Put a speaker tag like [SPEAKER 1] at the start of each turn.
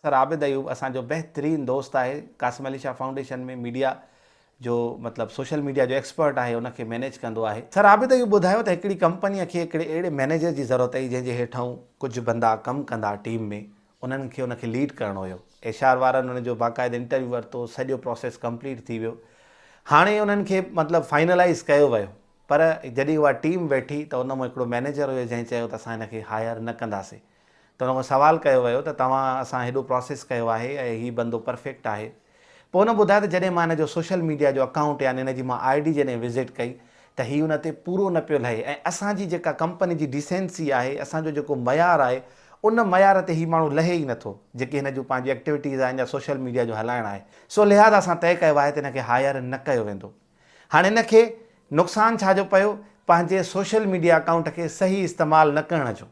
[SPEAKER 1] سر عابد ايوب اسان جو بهترين دوست آهي قاسم علي شاهه فائونڊيشن ۾ ميڊيا جو مطلب سوشل ميڊيا جو ايڪسپرٽ آهي ان کي مينيج ڪندو آهي. سر عابد ايوب ٻڌايو ته هڪڙي ڪمپنيء کي هڪڙي اهڙي مئنيجر جي ضرورت هئي جنهن جي هيٺئون ڪجهه بندا ڪم ڪندا ٽيم ۾ انهن کي ان کي ليڊ ڪرڻو هيو. ايڇ آر وارن ان جو باقاعده انٽرويو ورتو سڄو پروسيس ڪمپليٽ ٿي ويو هاڻي انهن کي مطلب فائنلائيز ڪيو ويو پر جڏهن اها ٽيم ويٺي ته ان مان هڪڙو مئنيجر هيو جنهن چيو ته اسان هن کي هائر نه ڪنداسين ته ان کان سوال ڪيو ويو ته توهان اسان هيڏو پراسيس ڪيو آهي ۽ هي بندو پرفيڪٽ آهي. پوء ان ٻڌايو ته جڏهن مان هن جو سوشل ميڊيا جو اڪائونٽ يعني هن جي مان I D جڏهن وزٽ ڪئي ته هي ان تي پورو نه پيو لهي ۽ اسان جي جيڪا ڪمپني جي ڊيسينسي آهي اسان جو جيڪو معيار آهي ان معيار تي هي ماڻهو لهي ئي نٿو جيڪي هن جون پنهنجون ايڪٽيوٽيز آهن يا سوشل ميڊيا جو هلائڻ آهي سو لهذا اسان طئي ڪيو آهي ته هن کي هائر نه ڪيو ويندو. هاڻي هن کي نقصان ڇا جو پيو پنهنجي سوشل ميڊيا اڪائونٽ کي صحيح استعمال نه ڪرڻ جو.